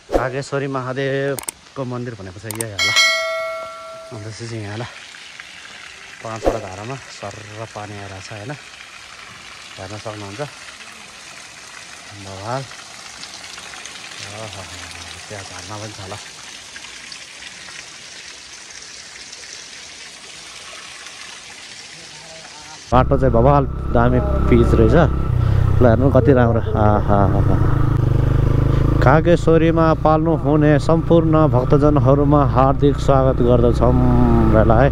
कागेश्वरी महादेवको मन्दिर भनेको चाहिँ यही होला। अन्त चाहिँ यहाँ ल 5वटा धारामा सर्र पानी आइरहेको छ होइन, हेर्न सक्नुहुन्छ बवाल। त्यहाँ झर्ना पनि छ ल। बाटो चाहिँ बवाल दामी पिच रहेछ ल, हेर्नु कति राम्रो। कागेश्वरीमा पाल्नु हुने सम्पूर्ण भक्तजनहरूमा हार्दिक स्वागत गर्दछौँ है।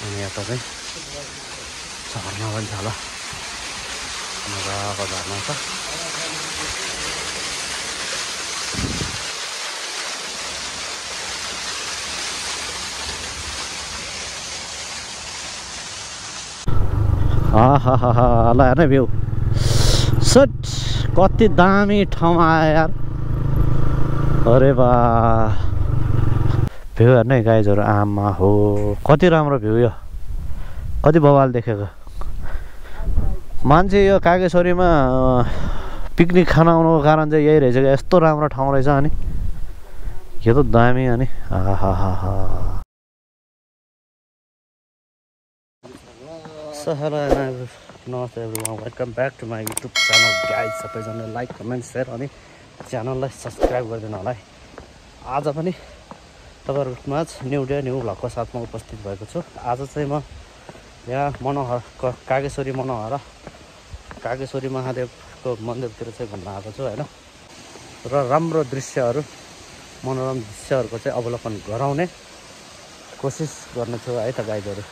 अनि यता चाहिँ झर्ना पनि छ ल, मजाको झर्ना छ। ल हेर्न भ्यू सट कति दामी ठाउँ आयो यार। अरे बा भ्यू हेर्नु है गाइजहरू, आमा हो कति राम्रो भ्यू, यो कति बवाल देखेको। मान्छे यो कागेश्वरीमा पिकनिक खान आउनुको कारण चाहिँ यही रहेछ, यस्तो राम्रो ठाउँ रहेछ। अनि यो त दामी। अनि So hello and नमस्ते everyone, welcome back to my YouTube channel guys। सबैजनाले लाइक कमेन्ट सेयर अनि च्यानललाई सब्सक्राइब गरिदिनु होला है। आज पनि तपाईँहरूमा न्यू डे न्यू भ्लगको साथमा उपस्थित भएको छु। आज चाहिँ म यहाँ मनोहर कागेश्वरी मनोहर कागेश्वरी महादेवको मन्दिरतिर चाहिँ घुम्न आएको छु होइन। र राम्रो दृश्यहरू मनोरम दृश्यहरूको चाहिँ अवलोकन गराउने कोसिस गर्नेछु है त गाइजहरू।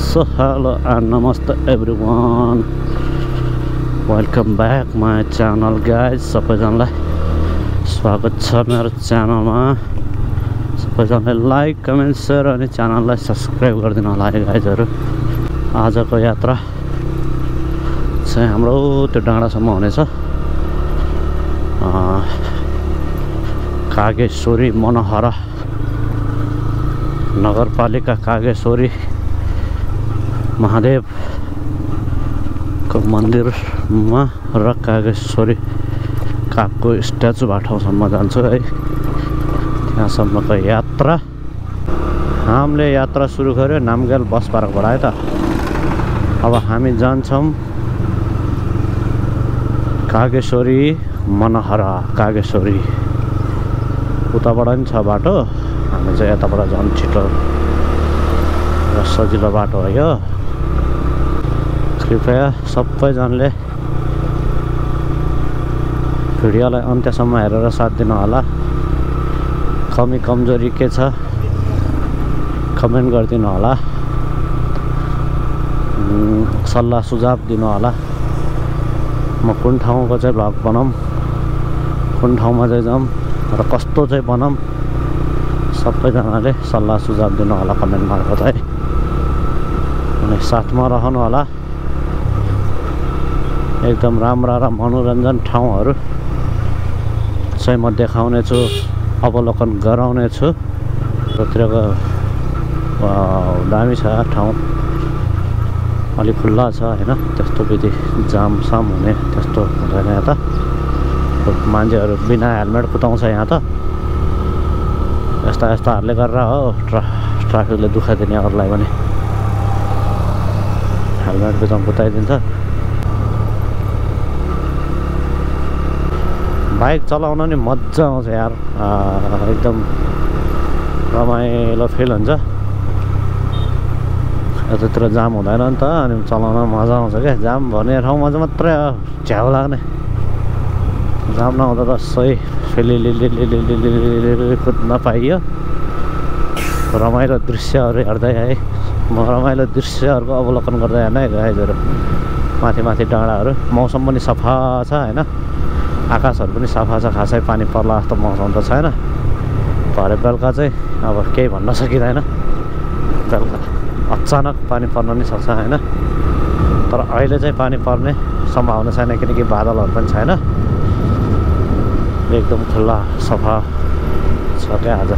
So hello and namaste everyone, welcome back my channel guys। सबैजनालाई स्वागत छ मेरो च्यानलमा। सबैजनाले लाइक कमेन्ट सेयर अनि च्यानललाई सब्सक्राइब गरिदिनु होला है गाइजहरू। आजको यात्रा चाहिँ हाम्रो त्यो डाँडासम्म हुनेछ। कागेश्वरी मनोहरा नगरपालिका कागेश्वरी महादेवको मन्दिरमा र कागेश्वरी कागको स्ट्याचु ठाउँसम्म जान्छु है। त्यहाँसम्मको यात्रा हामीले यात्रा सुरु गर्यो नामगेल बस पार्कबाट है त। अब हामी जान्छौँ कागेश्वरी मनोहरा कागेश्वरी। उताबाट पनि छ बाटो, हामी चाहिँ यताबाट झन् छिटो र सजिलो बाटो हो यो। कृपया सबैजनाले भिडियोलाई अन्त्यसम्म हेरेर साथ दिनु होला। कमी कमजोरी के छ कमेन्ट गरिदिनु होला, सल्लाह सुझाव दिनु होला। म कुन ठाउँको चाहिँ भ्लग बनाऊँ, कुन ठाउँमा चाहिँ जाऊँ र कस्तो चाहिँ बनाऊँ, सबैजनाले सल्लाह सुझाव दिनु होला कमेन्ट मार्फत है। अनि साथमा रहनु होला। एकदम राम्रा र मनोरञ्जन ठाउँहरू चाहिँ म देखाउने छु, अवलोकन गराउने छु। त्यतिरको दामी छ ठाउँ, अलि खुल्ला छ होइन, त्यस्तो विधि जामसाम हुने त्यस्तो हुँदैन यहाँ त। मान्छेहरू बिना हेलमेट कुदाउँछ यहाँ त। यस्ताहरूले गरेर हो ट्राफिकले दुःख दिने अरूलाई पनि हेलमेट बिचमा कुदाइदिन्छ। बाइक चलाउन नि मजा आउँछ यार, एकदम रमाइलो फिल हुन्छ। यतातिर जाम हुँदैन नि त, अनि चलाउन मजा आउँछ क्या। जाम भन्ने ठाउँमा चाहिँ मात्रै झ्याउ लाग्ने, जाम नहुँदा त सही फेलिलिलिलिलिलिलि कुद्न पाइयो। रमाइलो दृश्यहरू हेर्दै है, म रमाइलो दृश्यहरूको अवलोकन गर्दै हेर्न है गाइजहरू। माथि माथि डाँडाहरू, मौसम पनि सफा छ होइन, आकाशहरू पनि सफा छ। खासै पानी पर्ला जस्तो मौसम त छैन। भरे बेलुका चाहिँ अब केही भन्न सकिँदैन, बेलुका अचानक पानी पर्न नि सक्छ होइन। तर अहिले चाहिँ पानी पर्ने सम्भावना छैन, किनकि बादलहरू पनि छैन। एकदम खुल्ला सफा छ क्या आज।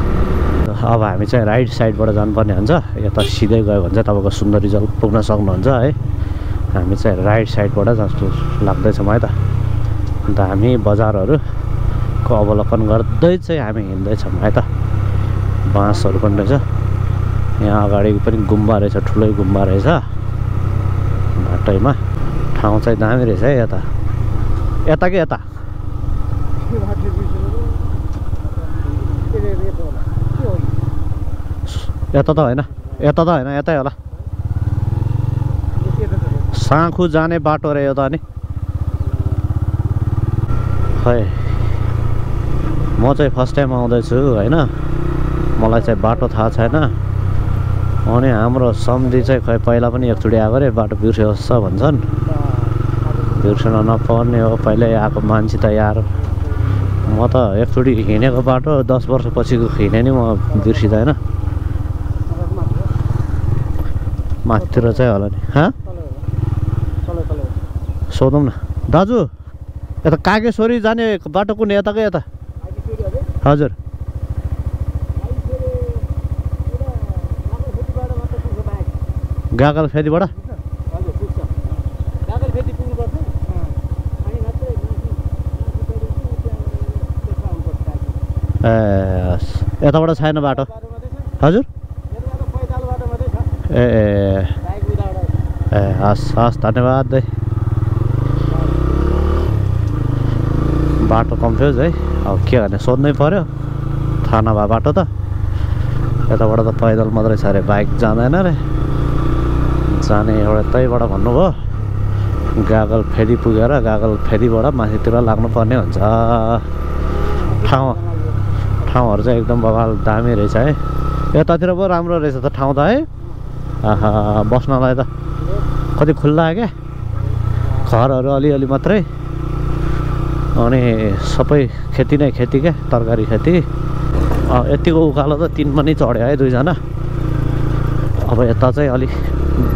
अब हामी चाहिँ राइट साइडबाट जानुपर्ने हुन्छ। यता सिधै गयो भने चाहिँ तपाईँको सुन्दरीजल पुग्न सक्नुहुन्छ है। हामी चाहिँ राइट साइडबाट जस्तो लाग्दैछ मलाई त। अन्त हामी बजारहरूको अवलोकन गर्दै चाहिँ हामी हिँड्दैछौँ है त। बाँसहरू पनि रहेछ यहाँ अगाडि पनि गुम्बा रहेछ, ठुलै गुम्बा रहेछ बाटैमा। ठाउँ चाहिँ दामी रहेछ है। यता यता कि यता यता त होइन, यता त होइन, यतै होला। साँखु जाने बाटो रह्यो त अनि खै म चाहिँ फर्स्ट टाइम आउँदैछु होइन, मलाई चाहिँ बाटो थाहा छैन। अनि हाम्रो सम्झी चाहिँ खै पहिला पनि एकचोटि आएको अरे बाटो बिर्सियोस् भन्छन्। बिर्सन नपर्ने हो, पहिल्यै आएको मान्छे त यार। म त एकचोटि हिँडेको बाटो 10 वर्षपछिको हिँडेँ नि, म बिर्सिँदैन। माथितिर चाहिँ होला नि। सोधौँ न दाजु, यता कागेश्वरी जाने बाटो कुन, यता कि यता? हजुर गागल फेदीबाट ए यताबाट छैन बाटो? हजुर ए ए हस् हस् धन्यवाद है। बाटो कन्फ्युज है, अब के गर्ने सोध्नै पर्यो, थाहा नभए बाटो त। यताबाट त पैदल मात्रै छ अरे, बाइक जाँदैन रे। जाने एउटा त्यहीबाट भन्नुभयो, गागल फेदी पुगेर गागल फेदीबाट माथितिर लाग्नुपर्ने हुन्छ। ठाउँहरू चाहिँ एकदम बवाल दामी रहेछ है। यतातिर पो राम्रो रहेछ त ठाउँ त है। आहा बस्नलाई त कति खुल्ला क्या, घरहरू अलिअलि मात्रै। अनि सबै खेती नै खेती क्या, तरकारी खेती। यतिको उकालो त 3 पनि चढ्यो है, 2 जना। अब यता चाहिँ अलिक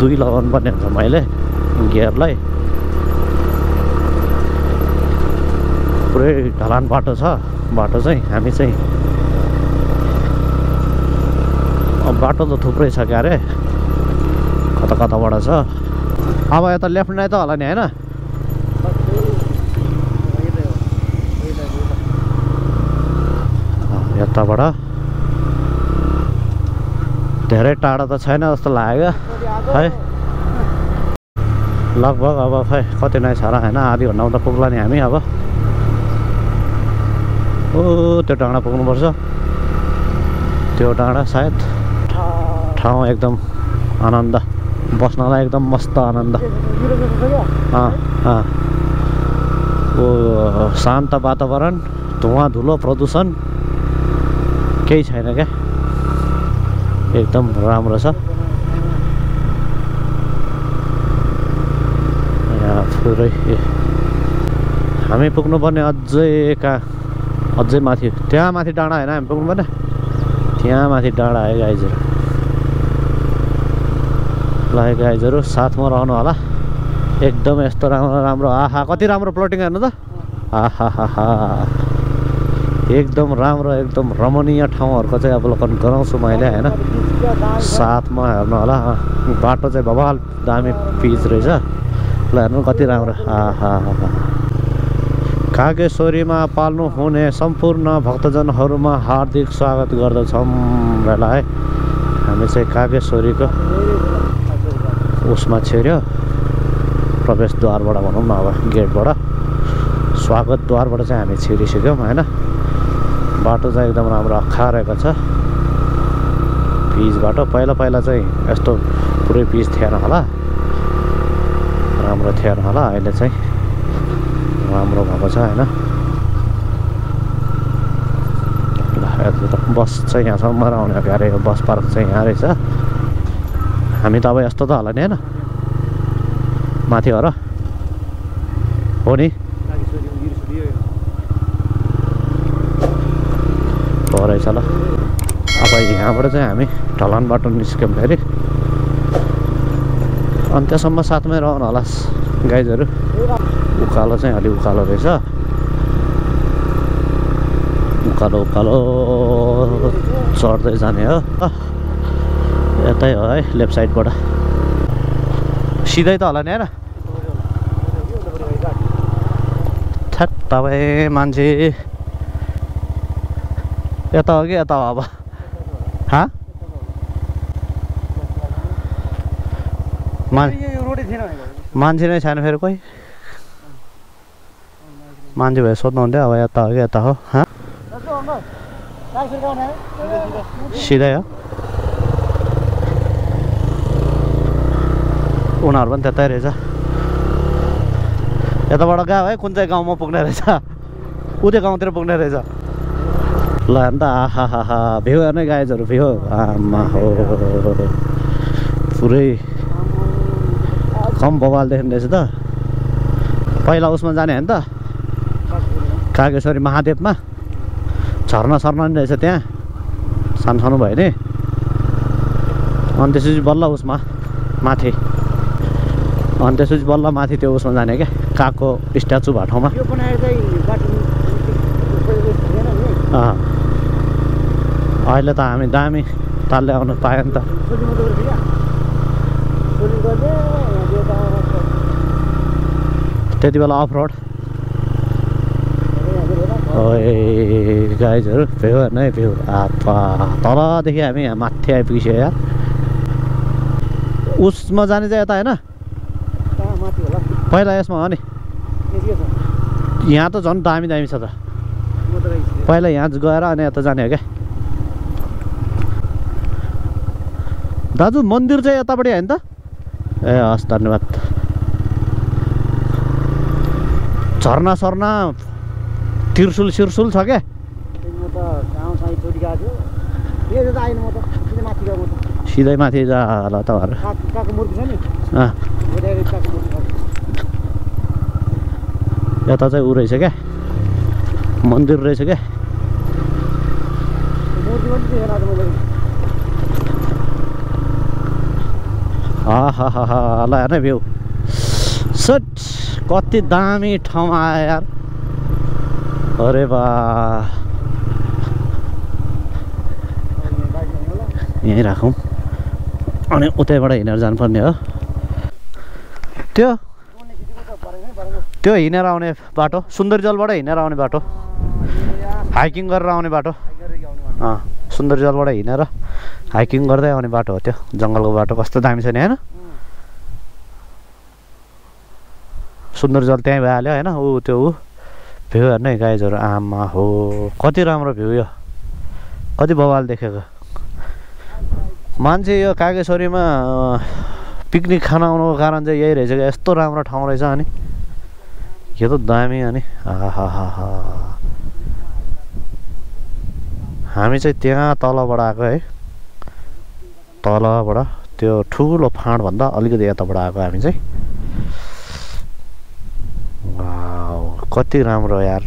2 लगाउनु पर्ने हुन्छ मैले गियरलाई। पुरै ढलान बाटो छ बाटो चाहिँ। हामी चाहिँ अब बाटो त थुप्रै छ क्या अरे, कता कताबाट छ। अब यता लेफ्ट नै त होला नि होइन? यताबाट धेरै टाढा त छैन जस्तो लाग्यो है। लगभग अब खै कति नै छ र होइन, आधी घन्टामा त पुग्ला नि हामी। अब ओ त्यो डाँडा पुग्नुपर्छ, त्यो डाँडा सायद। ठाउँ एकदम आनन्द, बस्नलाई एकदम मस्त आनन्द। ओ शान्त वातावरण, धुवा धुलो प्रदूषण केही छैन क्या, एकदम राम्रो छ। यहाँ पुरै हामी पुग्नुपर्ने अझै माथि, त्यहाँ माथि डाँडा होइन हामी पुग्नुपर्ने, त्यहाँ माथि डाँडा है गाइजहरू। ल गाइजहरू साथमा रहनु होला। एकदम यस्तो राम्रो राम्रो, आहा कति राम्रो प्लटिङ हेर्नु त। आहा एकदम राम्रो, एकदम रमणीय ठाउँहरूको चाहिँ अवलोकन गराउँछु मैले होइन। साथमा हेर्नु होला। बाटो चाहिँ बवाल दामी पिच रहेछ। ल हेर्नु कति राम्रो। आहा कागेश्वरीमा पाल्नु हुने सम्पूर्ण भक्तजनहरूमा हार्दिक स्वागत गर्दछौँ बेला है। हामी चाहिँ कागेश्वरीको उसमा छिर्यो, प्रवेशद्वारबाट भनौँ न, अब गेटबाट, स्वागतद्वारबाट चाहिँ हामी छिरिसक्यौँ होइन। बाटो चाहिँ एकदम राम्रो अख्खारेको छ, पिच बाटो। पहिला चाहिँ यस्तो पुरै पिच थिएन होला, राम्रो थिएन होला। अहिले चाहिँ राम्रो भएको छ होइन। बस चाहिँ यहाँसम्म आउने हो अरे, बस पार्क चाहिँ यहाँ रहेछ। हामी त अब यस्तो त होला नि होइन, माथि हो र हो नि, हो रहेछ ल। अब यहाँबाट चाहिँ हामी ढलान बाटो निस्क्यौँ फेरि, अन्त्यसम्म साथमै रहनु होला गाइजहरू। उकालो चाहिँ अलि उकालो रहेछ, उकालो उकालो चढ्दै जाने हो यतै हो है लेफ्ट साइडबाट सिधै त होला नि हैन थट तपाईँ मान्छे यता हो कि यता हो अब हाँ मान्छे नै छैन फेरि कोही मान्छे भए सोध्नु हुन्थ्यो अब यता हो कि यता हो हाँ सिधै हो उनीहरू पनि त्यतै रहेछ यताबाट गयो है कुन चाहिँ गाउँमा पुग्ने रहेछ उतै गाउँतिर पुग्ने रहेछ ल अन्त आहा हा हा भ्यू हेर्ने गाइजहरू भ्यू आमा हो पुरै कम बवाल देख्ने रहेछ त पहिला उसमा जाने होइन त कागेश्वरी महादेवमा झर्ना सर्ना नि रहेछ त्यहाँ सानो सानो भयो नि अनि त्यसपछि बल्ल उसमा माथि अनि त्यसपछि बल्ल माथि त्यो उसमा जाने क्या कागको स्ट्याचु भएको ठाउँमा अहिले त हामी दामी तालले आउनु पायो नि त त्यति बेला अफ रोड गाइजहरू भ्यू हेर्नु है भ्यू तलदेखि हामी यहाँ माथि आइपुगिसक्यो यार उसमा जाने चाहिँ यता होइन पहिला यसमा हो नि यहाँ त झन् दामी दामी छ त पहिला यहाँ गएर अनि यता जाने हो क्या दाजु मन्दिर चाहिँ यतापट्टि होइन त ए हस् धन्यवाद झर्ना सर्ना तिर्सुल सिर्सुल छ क्या सिधै माथि जा होला त यता चाहिँ ऊ रहेछ क्या मन्दिर रहेछ क्या हा ल हेर्न भ्यू सट कति दामी ठाउँमा आयो यार अरे बा यहीँ राखौँ अनि उतैबाट हिँडेर जानुपर्ने हो त्यो हिँडेर आउने बाटो सुन्दरजलबाट हिँडेर आउने बाटो हाइकिङ गरेर आउने बाटो सुन्दरजलबाट हिँडेर हाइकिङ गर्दै आउने बाटो हो त्यो जङ्गलको बाटो कस्तो दामी छ नि होइन सुन्दरजल त्यहीँ भइहाल्यो होइन ऊ त्यो ऊ भ्यू हेर्नु है गाइजहरू आमा हो कति राम्रो भ्यू यो कति बवाल देखेको मान्छे यो कागेश्वरीमा पिकनिक खान आउनुको कारण चाहिँ यही रहेछ क्या यस्तो राम्रो ठाउँ रहेछ अनि यो त दामी अनि आहा हामी चाहिँ त्यहाँ तलबाट आएको है तलबाट त्यो ठुलो फाँडभन्दा अलिकति यताबाट आएको हामी चाहिँ कति राम्रो यार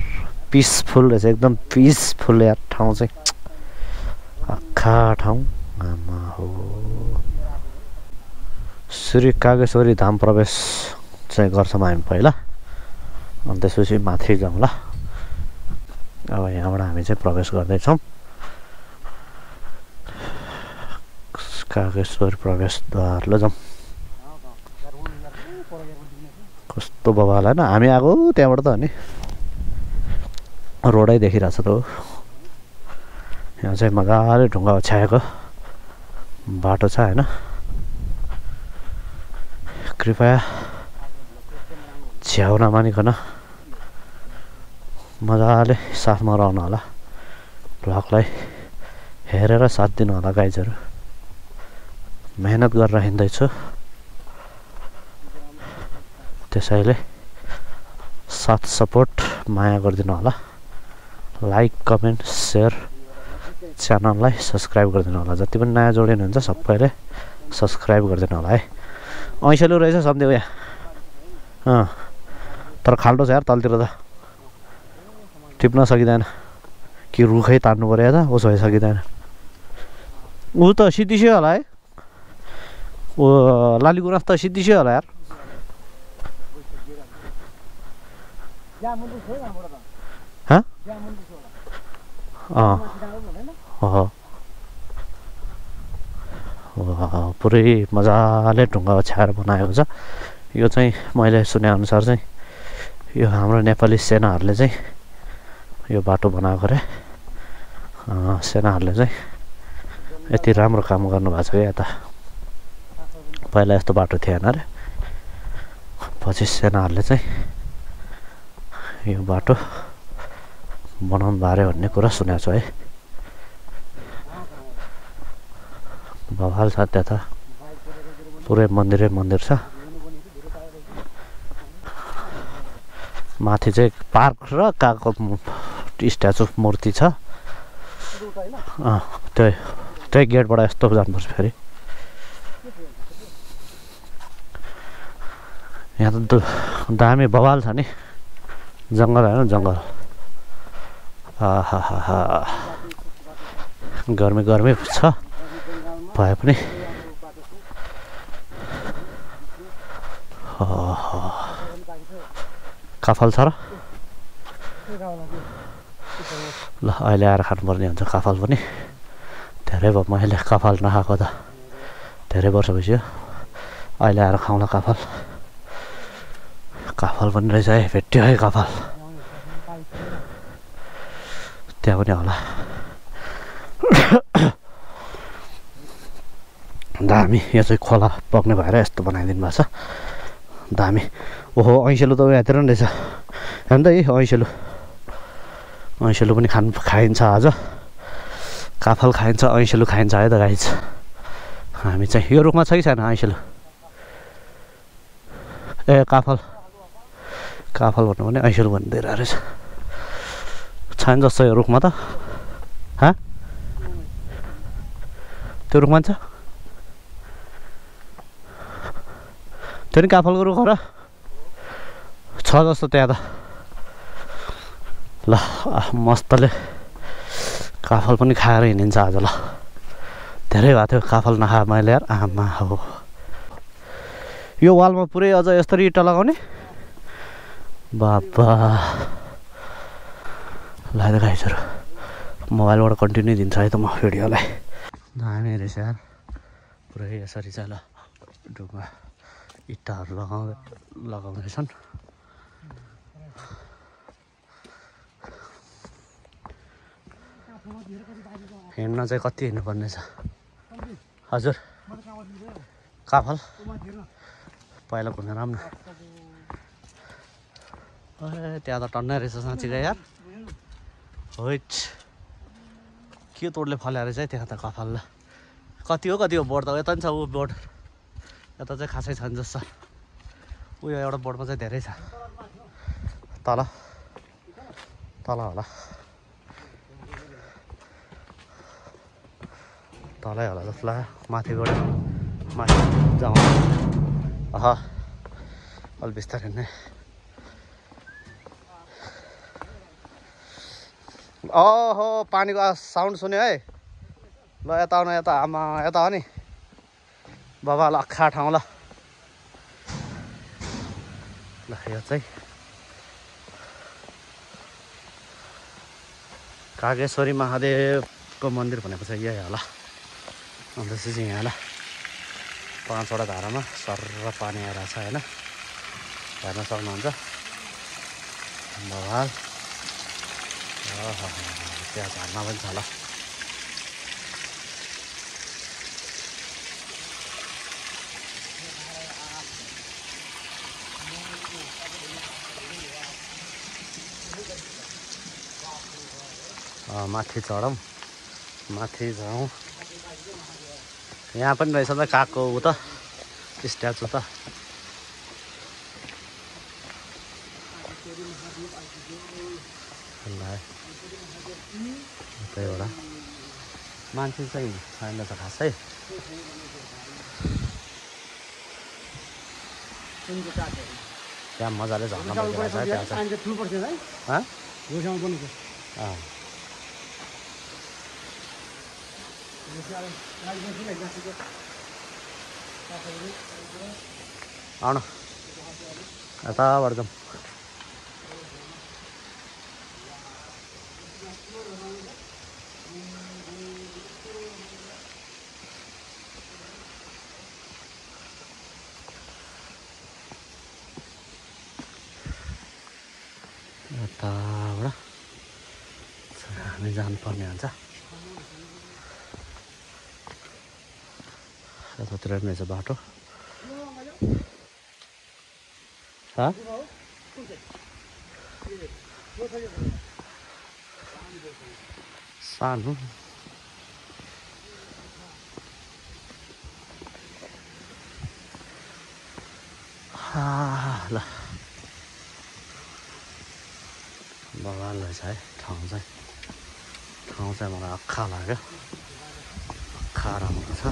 पिसफुल रहेछ एकदम पिसफुल यार ठाउँ चाहिँ आखा ठाउँ आमा हो श्री कागेश्वरी धाम प्रवेश चाहिँ गर्छौँ हामी पहिला अनि त्यसपछि माथि जाउँला अब यहाँबाट हामी चाहिँ प्रवेश गर्दैछौँ कागेश्वर प्रवेशद्वार ल जाउँ कस्तो बवाल होइन हामी आएको त्यहाँबाट त हो नि रोडै देखिरहेछ त यहाँ चाहिँ मजाले ढुङ्गा ओछ्याएको बाटो छ होइन कृपया छ्याउ नमानिकन मजाले साथमा रहनु होला भ्लगलाई हेरेर साथ दिनु होला गाइजहरू मेहनत गरेर हिँड्दैछु त्यसैले साथ सपोर्ट माया गरिदिनु होला लाइक कमेन्ट सेयर च्यानललाई सब्सक्राइब गरिदिनु होला जति पनि नयाँ जोडिनु हुन्छ सबैले सब्सक्राइब गरिदिनु होला है ऐसेलु रहेछ सन्देह यहाँ तर खाल्डो छ यार तलतिर त टिप्न सकिँदैन कि रुखै तान्नु पऱ्यो त उसो भए सकिँदैन ऊ त सिद्धिसक्यो होला है ऊ लालीगुराँस त सिद्धिसक्यो होला यार पुरै मजाले ढुङ्गा ओछ्याएर बनाएको छ। यो चाहिँ मैले सुनेअनुसार चाहिँ यो हाम्रो नेपाली सेनाहरूले चाहिँ यो बाटो बनाएको अरे। सेनाहरूले चाहिँ यति राम्रो काम गर्नुभएको छ क्या यता। पहिला यस्तो बाटो थिएन अरे, पछि सेनाहरूले चाहिँ यो बाटो बनाउनु बारे भन्ने कुरा सुनेको छु है। बवाल छ त्यता, पुरै मन्दिरै मन्दिर छ। माथि चाहिँ पार्क र कागको स्ट्याचु मूर्ति छ। त्यही गेटबाट यस्तो जानुपर्छ फेरि। यहाँ त दामी बवाल छ नि, जङ्गल होइन जङ्गल। गर्मी गर्मी छ भए पनि काफल छ र ल अहिले आएर खानुपर्ने हुन्छ काफल पनि। धेरै भयो मैले काफल नखाएको त, धेरै वर्ष भइसक्यो। अहिले आएर खाउँला काफल। काफल पनि रहेछ है, भेट्यो है काफल। त्यहाँ पनि होला। दामी, यो चाहिँ खोला बग्ने भएर यस्तो बनाइदिनु भएको छ। दामी। ओहो ऐसेलु त यहाँतिर नि रहेछ। हेर्नु त ऐसेलु, ऐसेलु पनि खाइन्छ आज। काफल खाइन्छ, ऐसेलु खाइन्छ है त गाइज। हामी चाहिँ यो रुखमा छ कि छैन ऐसेलु? ए काफल, काफल भन्नु भने ऐसेलु भनिदिएर रहेछ। छैन जस्तो यो रुखमा त। त्यो रुखमा छ? त्यो नि काफलको रुख हो र? छ जस्तो त्यहाँ त। ल मस्तले काफल पनि खाएर हिँडिन्छ आज। ल धेरै भएको थियो काफल नखा मैले यार। आमा हो, यो वालमा पुरै अझ यसरी इँटा लगाउने बाबा। ल गाइजहरू मोबाइलबाट कन्टिन्यू दिन्छ है त म भिडियोलाई। दामी रहेछ यार, पुरै यसरी चाहिँ। ल ढुङ्गा इँटाहरू लगाउँदैछन्। हिँड्न चाहिँ कति हिँड्नुपर्ने छ हजुर? काफल पहिला घुमेर आऊँ न। ए त्यहाँ त टन्नै रहेछ साँच्चीकै यार। होइन के तोडले फल्या रहेछ है त्यहाँ त काफल। कति हो बोर्ड त यता नि छ। ऊ बोर्ड यता चाहिँ खासै छैन जस्तो। उयो एउटा बोर्डमा चाहिँ धेरै छ। तल तल होला, तलै होला जस्तो लाग्यो। माथिबाट माथि जाउँ। अलि बिस्तारै नै। ओहो पानीको साउन्ड सुन्यो है। ल यता आउनु, यता। आमा यता हो नि बाबा। ल अख्खा ठाउँ। ल ल यो चाहिँ कागेश्वरी महादेवको मन्दिर भनेको चाहिँ यही होला। अन्त चाहिँ यहाँ ल 5वटा धारामा सर्र पानी आइरहेको छ होइन, हेर्न सक्नुहुन्छ। बवाल। त्यहाँ झर्ना पनि छ। ल माथि चढौँ, माथि जाउँ। यहाँ पनि रहेछ त कागको ऊ त स्ट्याचु त। त्यहीबाट मान्छे चाहिँ छैन त खासै। त्यहाँ मजाले झर्न बगिरहेछ त्यहाँ चाहिँ। आउन यताबाट जाउँ। यताबाट हामी जानुपर्ने हुन्छ। यतातिर पनि रहेछ बाटो। सानो ल बगान रहेछ है ठाउँ चाहिँ मलाई अक्खा लाग्यो। अक्खा राम्रो छ।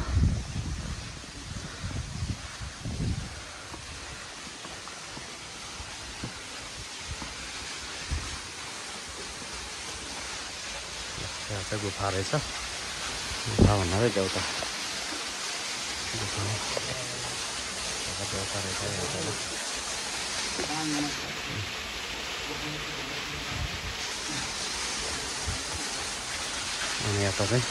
यहाँ चाहिँ गुफा रहेछ। गुफा भन्नाले देउता रहेछ अनि यता चाहिँ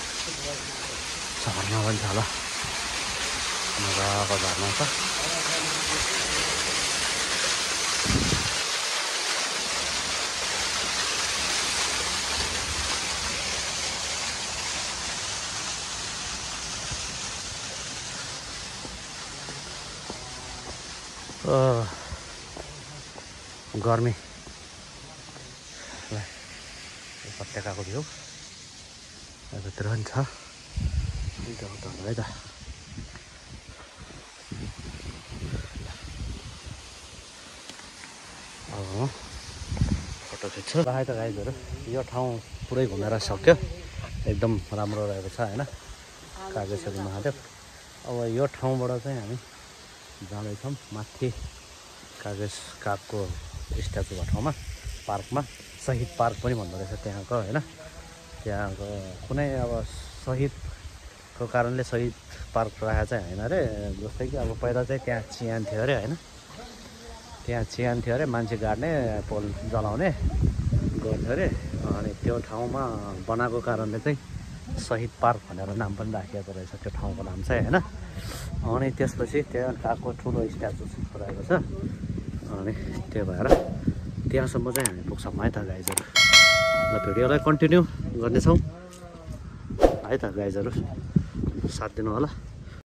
झर्ना पनि छ होला। मजाको झर्ना छ। गर्मी उपत्यकाको भ्यू यतातिर पनि छ। है त अब फोटो खिच्छु। है त गाइजहरू यो ठाउँ पुरै घुमेर सक्यो। एकदम राम्रो रहेको छ होइन कागेश्वरी महादेव। अब यो ठाउँबाट चाहिँ हामी जाँदैछौँ माथि कागको स्ट्याचु भएको ठाउँमा पार्कमा। शहीद पार्क पनि भन्दो रहेछ त्यहाँको होइन। त्यहाँको कुनै अब शहीदको कारणले शहीद पार्क राखेको चाहिँ होइन अरे। जस्तै कि अब पहिला चाहिँ त्यहाँ चियान थियो अरे होइन। त्यहाँ चियान थियो अरे, मान्छे गाड्ने पोल जलाउने गर्थ्यो अरे। अनि त्यो ठाउँमा बनाएको कारणले चाहिँ शहीद पार्क भनेर नाम पनि राखिएको रहेछ त्यो ठाउँको नाम चाहिँ होइन। अनि त्यसपछि त्यहाँ कागको ठुलो स्ट्याचु रहेको छ। अनि त्यो भएर त्यहाँसम्म चाहिँ हामी पुग्छौँ है त गाइजहरू। ल भिडियोलाई कन्टिन्यू गर्नेछौँ है त गाइजहरू, साथ दिनु होला।